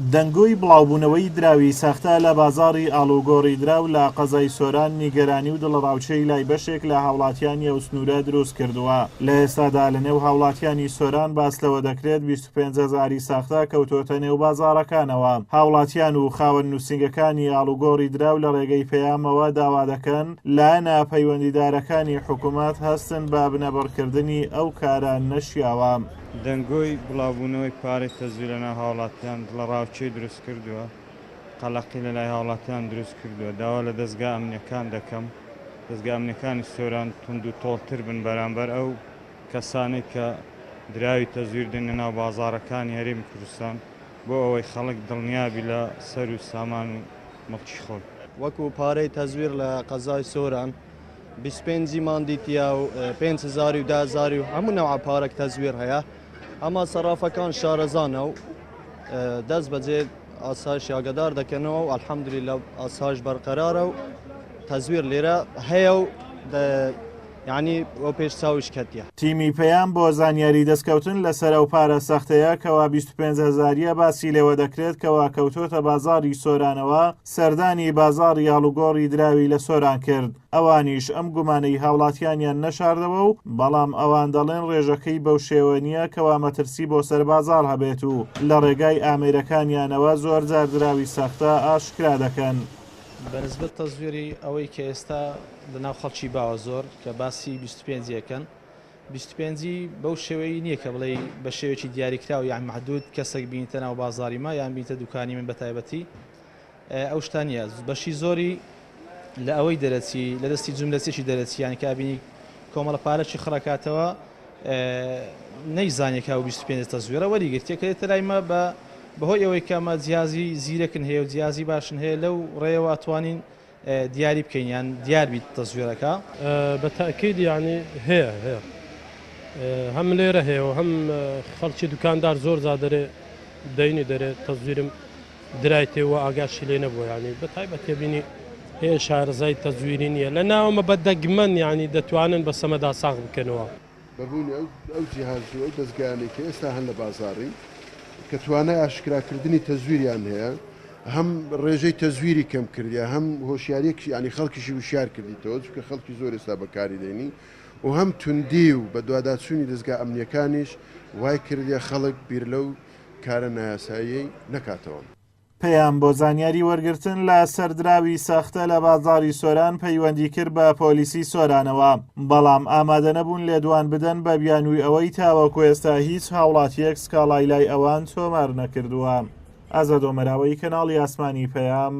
دەنگۆی بڵاوبوونەوەی دراوی ساختە لە بازاڕی ئاڵوگۆڕی دراو لە قەزای سۆران نیگەرانی و دڵەڕاوکێی لای بەشێک لە هاوڵاتیانی ئەو سنوورە دروست کردووە. لە ئێستادا لە نێو هاوڵاتیانی سۆران باس لەوە دەکرێت 25 هەزاری ساختە کەوتۆتە نێو بازاڕەکانەوە. هاوڵاتیان و خاوەن نووسینگەکانی ئاڵوگۆڕی دراو لە ڕێگەی پەیامەوە داوا دەکەن لایەنە پەیوەندیدارەکانی حکومەت هەستن بە بنەبڕکردنی ئەو کارە نەشیاوە. دەنگۆی بڵاوبوونەوەی پارەی تەزویر لەناو هاوڵاتیان دڵەڕاوکێی دروستکردووە، قەلەقی لەلای هاوڵاتیان دروستکردووە، داوا لە دەزگا ئەمنییەکان دەکەم دەزگا ئەمنییەکانی سۆران توندوتۆڵتر بن بەرامبەر ئەو کەسانەی کە دراوی تەزویر دێننە ناو بازاڕەکانی هەرێمی کوردستان بۆ ئەوەی خەڵک دڵنیابی لە سەر و سامان و مڵکی خۆی. وەکو پارەی تەزویر لە قەزای سۆران 25 مان دیتیە و پێنج هەزاری و دە هەزاری و هەموو نەوعە پارەک تەزویر هەیە ئەما سەرافەکان شارەزانە و دەست بەجێ ئاسایش ئاگادار دەکەنەوە و الحەمدللە ئاسایش بەرقەرارە و تەزویر لێرە هەیە و یعنی بۆ پێش چاویش کەتیە. تیمی پەیام بۆ زانیاری دەستکەوتن لەسەر ئەو پارە سەختەیە کەوا 25 هەزاریە باسی لێوە دەکرێت کەوا کەوتۆتە بازاڕی سۆرانەوە سەردانی بازاڕی ئاڵوگۆڕی دراوی لە سۆران کرد ئەوانیش ئەم گومانەی هاوڵاتیانیان نەشاردەوە و بەڵام ئەوان دەڵێن ڕێژەکەی بەو شێوە نییە کەوا مەترسی بۆ سەر بازاڕ هەبێت و لە ڕێگای ئامێرەکانیانەوە زۆرجار دراوی ساختە ئاشکرا دەکەن. بە نسبەت تەزویری ئەوەی کە ئێستا لە ناو خەڵکی باوە زۆر کە باسی 25 یەکەن 25 بەو شێوەی نییە کە بڵێی بە شێوەیەکی دیاریکراو یان مەحدود کەسێک بینیتە ناو بازاری ما یان بینیتە دوکانی من بە تایبەتی ئەو شتە نییە بەشی زۆری لە ئەوەی دەرەچی لە دەستی جوملەچێکی دەرەچی یانی کە ئەبینی کۆمەڵە پارەکی خڕەکاتەوە نەیزانێ کە ئەو 25 تەزویرە وەریگرتیە کە دێتە لای مە بە بەهۆی ئەوەی کە ئەمە جیازی زیرەکن هەیە و جیازی باشن هەیە لەو ڕێیەوە ئەتوانین دیاری بکەین یان دیار بیت تەزویرەکە. بە تەئکید یانی هەیە هەیە هەم لێرە هەیە و هەم خەڵکی دوکاندار زۆر جار دەرێ دەینی دەرێ تەزویرم درایتێ و ئاگاشی لێ نەبووە یانی بە تایبەت تێبینی هەیە شارەزای تەزویری نییە لە ناومە بە دەگمەن یانی دەتوانن بە سەمەدا ساغ بکەنەوە. بە بوونی ئەو جیهاز و ئەو دەزگایانەی کە ئێستا هەن لە بازاڕی کە توانای ئاشکراکردنی تەزویریان هەیە هەم ڕێژەی تەزویری کەم کردیە هەم هۆشیاریەک یانی خەڵکیشی وشیار کردیتەوە چونکە خەڵکی زۆر ئێستا بەکاری دێنی و هەم توندی و بەدواداچوونی دەزگا ئەمنیەکانیش وای کردیە خەڵک بیر لەو کارە نایاساییەی نەکاتەوە. پەیام بۆ زانیاری وەرگرتن لە سەر دراوی ساختە لە بازاڕی سۆران پەیوەندی کرد بە پۆلیسی سۆرانەوە، بەڵام ئامادەنەبوون لێدوان بدەن بە بیانووی ئەوەی تاوەکو ئێستا هیچ هاوڵاتییەک سکاڵای لای ئەوان تۆمار نەکردووە. ئازاد ئۆمەراوەی کەناڵی ئاسمانی پەیام،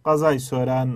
قەزای سۆران.